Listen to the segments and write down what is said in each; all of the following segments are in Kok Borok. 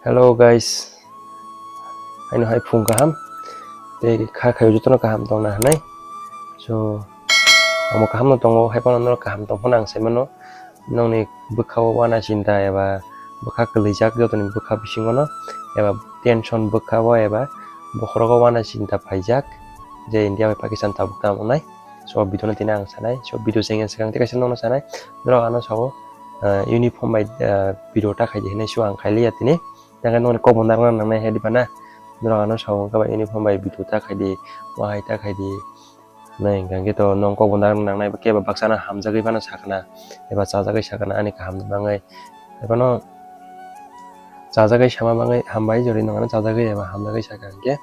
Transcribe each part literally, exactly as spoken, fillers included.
Hello guys, haino hai phung kaham, tei kha khayo jotono kaham tongna hinwi. So, amo kaham no tongo, hai phano norok kaham tong phano ang sai mano. Nokni bwkha o uana chinta eba bwkha kwlwijak jotoni bwkha bisingo no, eba tension bwkha o eba bokhorogo uana chinta phaijak, je India bai Pakistan tabuk tamo wngnai. So, video no tini ang sanai. So, video chengya swkang tei kaisa nokno sanai. Norok ano sao, ah, uniform bai, ah, video ta khaidi hinwi so ang khailiya tini. Tangkhe nokni kokbo narwkna nangnai hai diba na? Norok ano sao wngkha ba uniform bai video ta khaidi, wahai ta khaidi. Nai hwnkha khe to nong kokbo narwkna nangnai, kebo baksa no hamjagwi phano sakna, eba chajagwi sakna ani kahamni bagwi. Ephano chajagwi sama bagwi hambai, jori nong ano chajagwi eba hamjagwi sakha hwnkhe.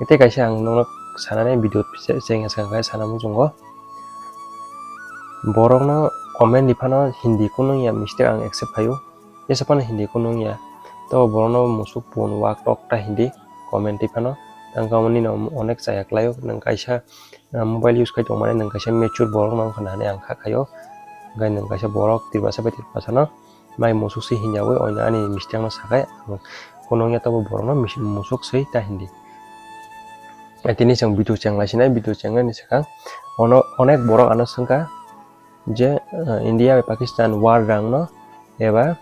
Tei kaisa ang nokno sanani video se-, chengya swkang khe sana muchungo. Borokno comment ni phano Hindi kunu wngya mistake ang accept khaio. Jesa phano Hindi kunu wngya. To borokno musuk pun wak tok ta Hindi comment twi phano. Tangka nini no onek chaya klaio. Nwng kaisa, ah, mobile use khai tongmani nwng kaisa mature borok no wngkha na hinwi ang kha khaio. Hwnkhe nwng kaisa borok Tiprasa bai Tiprasa no mai musuk se hinjawi oino ani mistake no sakhai. Kunu wngya to bo borokno mis-, musuk se ta Hindi. Tini chwng video chengla sinai, video chengnani swkang ono onek borok ano swngkha. Je, eh, India bai Pakistan war rang no eba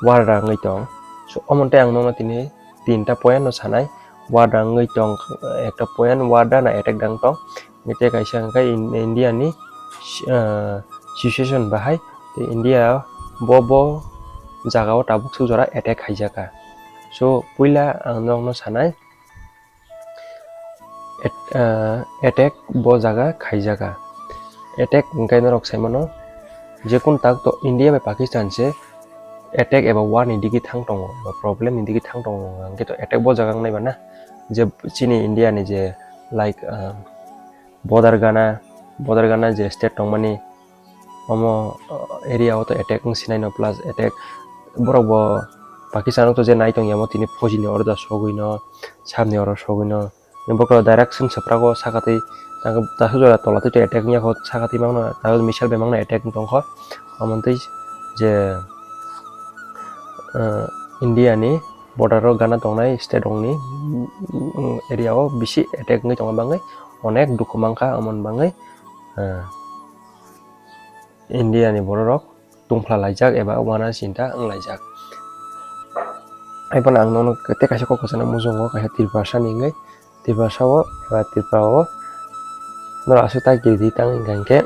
war rang wngwi tong. So, omo tei ang nokno tini tinta point no sanai, war rang wngwi tong, eh, ekta point war da na attack dang tong. Tei kaisa hwnkhe In-, India ni, eh, situation bahai tei India bo, bo jaga o tabuk suk jora attack khaijaka. So, puila ang nokno sanai, At-, ah, attack bo jaga khaijaka. Attack hwnkhe norok sai mano, jekun tak to India bai Pakistan se attack eba war ni digi thang tongo, eba problem ni digi thang tongo, hwnkhe to attack bo jaga wngnai ba na, je chini India ni je, like, ah, border gana, border gana je state tongmani, omo, uh, area o to attack wng sinai no, plus attack borok bo Pakistan o to je nai tong ya, omo tini fauji ni order sogwi no, samni oro sogwi no, bokhorok direct chwng swprak o saka twi, tang, tasu jora tola twi attack wngya kho, saka twi mangno, tasu missile bai mangno attack wng tong kho, omo twi je, uh, India ni border o gana tongnai state rok ni, mm, area o bisi attack wngwi tongma bangwi onek dukhu mankha, omo ni bangwi, uh, India ni borok rok tungphla laijak eba uana chinta wng laijak. Hai phano ang nono tei kaisa kok kwchangno muchungo, kaisa Tiprasa ni wngwi, Tiprasa o eba Tripura o norok aswk ta kiri di tang hwnkha hwnkhe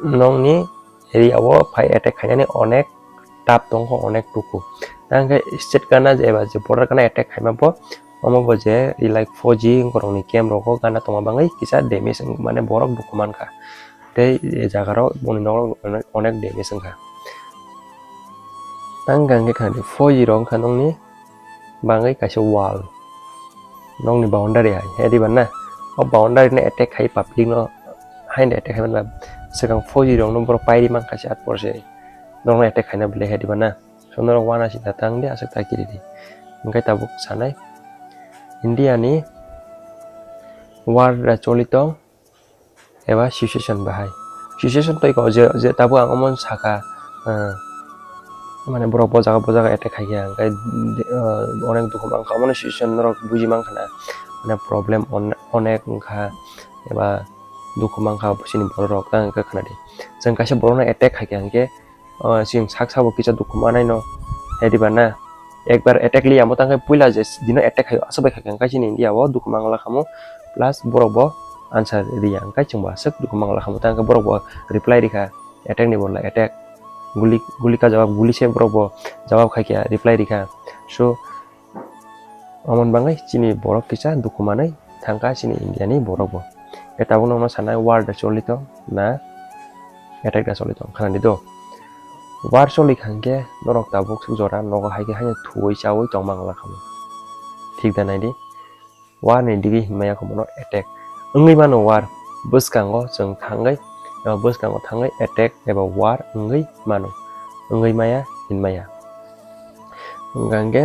nokni area o phai attack khainani onek tough tongkho, onek tuku. Tang khe state gana je eba je border gana attack khaima bo, omo bo je like fauji borok ni camp rogo gana tongma bangwi kisa damage wng mane borok dukhu mankha. Tei jaga rok boni nok rok onek damage wngkha. Tang hwnkha hwnkhe khadi fauji rok wngkha nokni bangwi kaisa wall, nokni boundary hai, hai diba na? O boundary no attack khai public no, haino attack khai mano, swkang fauji rok no borok pairi mankha se at porse, norok no attack khaina belai hai diba na? So norok uana chinta tang di, aswk ta kiri di. Hwnkhe tabuk sanai India ni war da choli tong, eba situation bahai. Situation tei ko je, je tabuk ang omo saka, eh, mane borok bo jaga bo jaga attack khaikha, hwnkhe, eh, onek dukhu mankha, omo situation norok buji mankha na, mane problem on-, onek wngkha, eba dukhu mankha chini borok rok, tang hwnkhe khna di. Chwng kaisa borok no attack khaikha hwnkhe, O, chwng sak sabo kisa dukhu manai no, hai diba na? Ekbar attack li amo tangkhe puila je dino attack khaio, aswk bai kha khe, hwnkhe chini India o dukhu mangla khamu, plus borok bo answer riya, hwnkhe chwng bo aswk dukhu mangla khamu, tangkhe borok bo reply rikha, attack ni bodol attack, guli, guli ka jawab, guli se borok bo jawab khai khe reply rikha. So, Omo ni bagwi chini borok kisa dukhu manwi thangkha chini India ni borok bo. Khe tabuk nokno sanai war da choli tong na attack da choli tong khna di do. War choli kha hwnkhe norok tabuk jora nogo hai khe haino thuwi chawi tong mangla khamu. Thik da nai di. War ni digi hinmaya khe bono attack wngwi mano war bwskango chwng thangwi eba bwskango thangwi attack eba war wngwi mano wngwi maya hinmaya. Hwnkha hwnkhe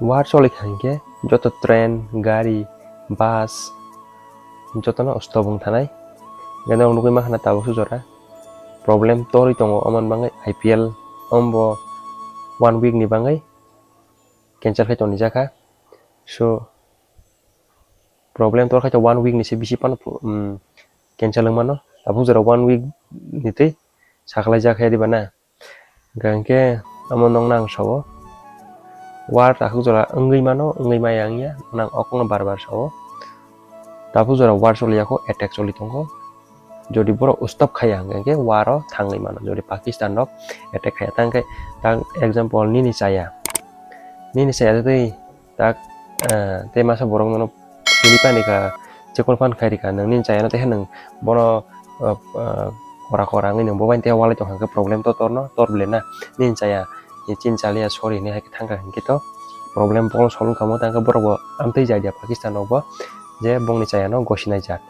War choli kha hinkhe joto train, gari, bus jotono stop wng thanai. Hwnkhe norok nugwi mankha na tabuk se jora problem torwi tongo, omo ni bagwi I P L ombo one week ni bagwi cancel khai toni jakha. So problem tor khai to one week ni se bisi pano, um, cancel wng mano. Tabuk jora one week ni tei sakhlai jakha diba na. Hingke amo nong nang sao. War tabuk jora wngwi mano, wngwi maya wngya, nang okno bar bar sao. Tabuk jora war choli yakho, attack choli tongo. Jodi borok stop khaya hingke war o thangwi mano. Jodi Pakistan rok attack khaya, tangke tang example nini chaya. Nini chaya tei tak, eh, tei masa borok nono sini pani ka, chekol pan khai rika, nang nini chaya no tei nang bono, eh, eh, kora kora wngwi nang bo bai tei walai tong kha, problem to torno, tor ble na, nini chaya, ni chin chaliya, sorry hinwi hai khe thangkha hinkhe to problem bo solve kamo, tangkhe borok bo amtwi jai dia Pakistan rok bo je bongni chaya no gosinai jat,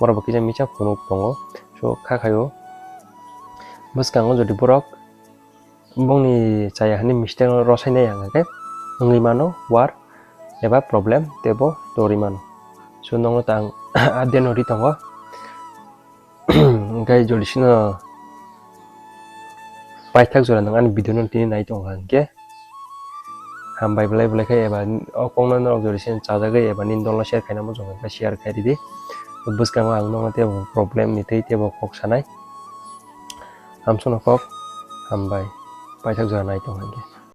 borok bo kisa misa phunuk tongo, so kha khaio bwskango jodi borok bongni chaya hani mistake no rosai nai ang khe wngwi mano war eba problem tebo torwi mano, so nokno tang update no ri tongo. Hingke jodi sino paithak jora nang ani video no tini nai tong kha hingke hambai belai belai khe eba o kok no norok jodi sino chajagwi eba nini dol no share khaina muchung kha share khai ridi. Bwskango ang nokno tebo problem ni tei tebo kok sanai. Hamsono kok hambai paithak jora nai tong kha hingke.